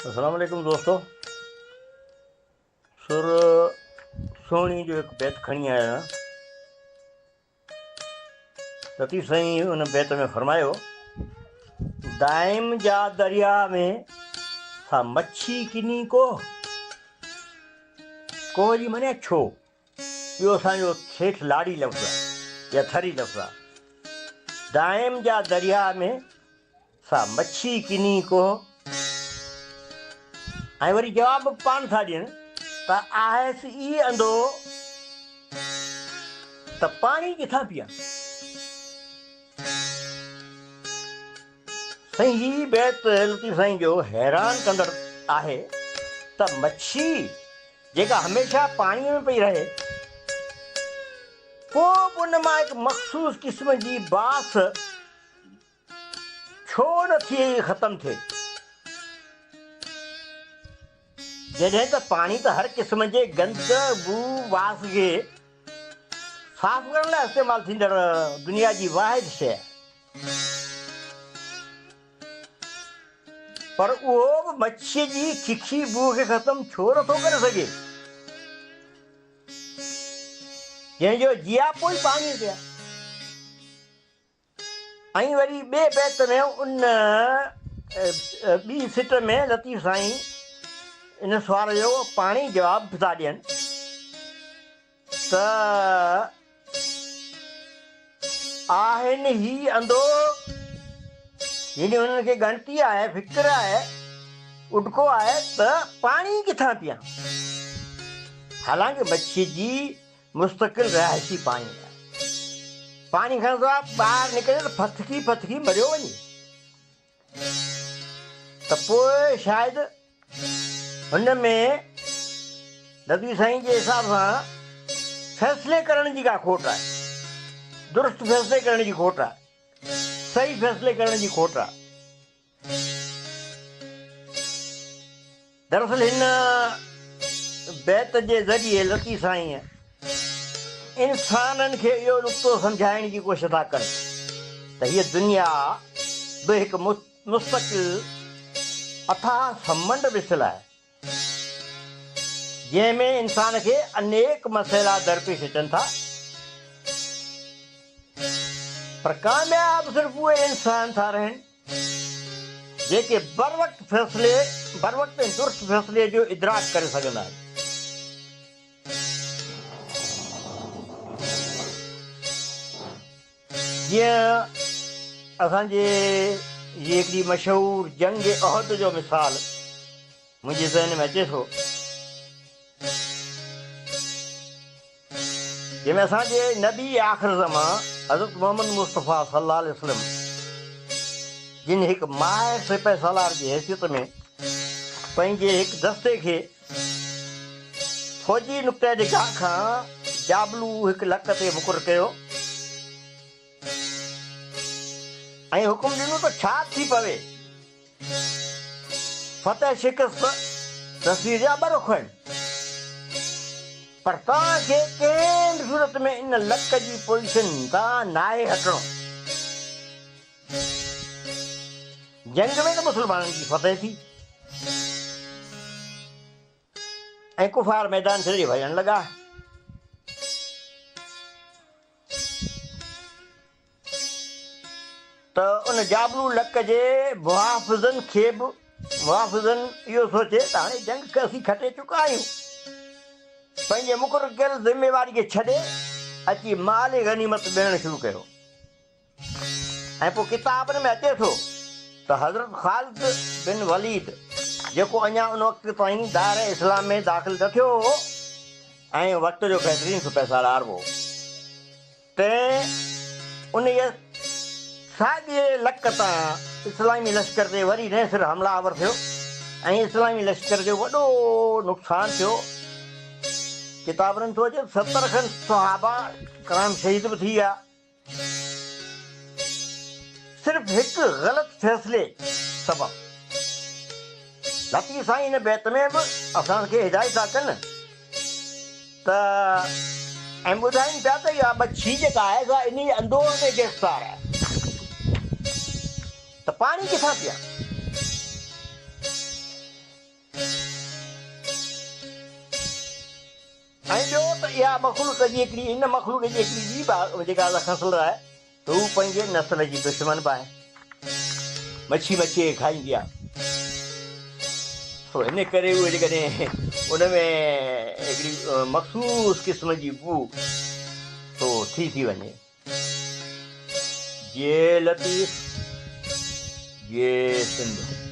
السلام عليڪم دوستو، سر سهڻي جو هڪ بيت کڻي آيو آهيان. لطيف سائين ان بيت ۾ فرمايو، دائم جا درياء ۾ سا مڇي ڪني ڪوهه، ڪوهه جي معنيٰ ڇو؟ اهو اسان جو سيٺ لاڙي لفظ آهي يا ٿري لفظ آهي. دائم جا درياء ۾ سا مڇي ڪني ڪوهه. ۽ وري جواب به پاڻ ٿا ڏين ته آهيس ئي انڌو ته پاڻي ڪٿان پيئان. سائين هي بيت لطيف سائين جو حيران ڪندڙ آهي ته مڇي جيڪا هميشه پاڻيء ۾ پئي رهي، پوء به ان مان هڪ مخصوص قسم جي باس ڇو نه ٿي ختم ٿئي؟ جڏهن ته پاڻي ته هر قسم جي گند، بوء، باس کي صاف ڪرڻ لاء استعمال ٿيندڙ دنيا جي واحد شيء آهي. پر اهو به مڇيء جي ککي بوء کي ختم ڇو نه ٿو ڪري سگهي؟ جنهن جو جياپو ئي پاڻيء تي آهي. ۽ وري ٻئي بيت ۾ ان ٻي سٽ ۾ لطيف سائين ان سوال جو پاڻ ئي جواب به ٿا ڏين ته. آهن هي انڌو، يعني انهن کي ڳڻتي آهي، فڪر آهي، اڊڪو آهي ته پاڻي ڪٿان پيئان؟ حالانڪه مڇي جي مستقل رهائشي پاڻي آهي. پاڻي کان سواء ٻاهر نڪري ته ڦٿڪي ڦٿڪي مريو وڃي. ته پوء شايد هن ۾ لطيف سائين جي حساب سان فيصلي ڪرڻ جي ڪا کوٽ آهي، درست فيصلي ڪرڻ جي کوٽ آهي، صحيح فيصلي ڪرڻ جي کوٽ آهي. دراصل هن بيت جي ذريعي لطيف سائينء انسانن کي اهو نقطو سمجهائڻ جي ڪوشش ٿا ڪن ته هيء دنيا به هڪ مستقل اٿاهه سمنڊ مثل آهي، جنهن ۾ انسان کي انيڪ مسئلا درپيش اچن ٿا، پر ڪامياب صرف اهي انسان ٿا رهن، جيڪي بروقت فيصلي، بروقت ۽ درست فيصلي جو ادراڪ ڪري سگهندا آهن. جيئن اسان جي هيء هڪڙي مشهور جنگ احد جو مثال منهنجي ذهن ۾ اچي ٿو. جنهن ۾ اسان جي نبي آخر زمان حضرت محمد مصطفيٰ صلي الله عليه وسلم جن هڪ ماهر سپهه سالار جي حيثيت ۾ پنهنجي هڪ دستي کي فوجي نقطه نگاهه کان جابلو هڪ لڪ تي مقرر ڪيو ۽ حڪم ڏنو ته ڇا ٿي پوي فتح شڪست تصوير جا ٻه رخ آهن، پر توهان کي ڪنهن به صورت ۾ ان لڪ جي پوزيشن تان ناهي هٽڻو. جنگ ۾ ته مسلمانن جي فتح ٿي ۽ ڪفار ميدان ڇڏي ڀڄڻ لڳا. ته ان جابلو لڪ جي محافظن کي به محافظن اهو سوچي ته هاڻي جنگ کي اسين کٽي چڪا آهيون، پنهنجي مقرر ڪيل ذميواري کي ڇڏي اچي مال غنيمت ڳڻڻ شروع ڪيو ۽ پوء ڪتابن ۾ اچي ٿو ته حضرت خالد بن وليد جيڪو اڃا ان وقت تائين دائره اسلام ۾ داخل نه ٿيو هو ۽ وقت جو بهترين سپهه سالار هو، تنهن انهيء ساڳئي لڪ تان اسلامي لشڪر تي وري نئين سر حمله آور ٿيو ۽ اسلامي لشڪر جو وڏو نقصان ٿيو. ڪتابن ۾ ٿو اچي ته 70 کن صحابه ڪرام شهيد به ٿي ويا. صرف هڪ غلط فيصلي سبب. لطيف سائين هن بيت ۾ به اسان کي هدايت ٿا ڪن ته ۽ ٻڌائين پيا ته اها مڇي جيڪا آهي سا انهيء اندوهه ۾ گرفتار آهي ته پاڻي ڪٿان پيئان؟ اها مخلوق جي هڪڙي ان مخلوق جي هڪڙي ٻي به جيڪا خصلت آهي ته هو پنهنجي نسل جي دشمن به آهي. مڇي مڇيء کي کائيندي آهي. سو ان ڪري اهي جيڪڏهن ان ۾ هڪڙي مخصوص قسم جي بوء سو ٿي ٿي وڃي. جي لطيف جي سنڌ.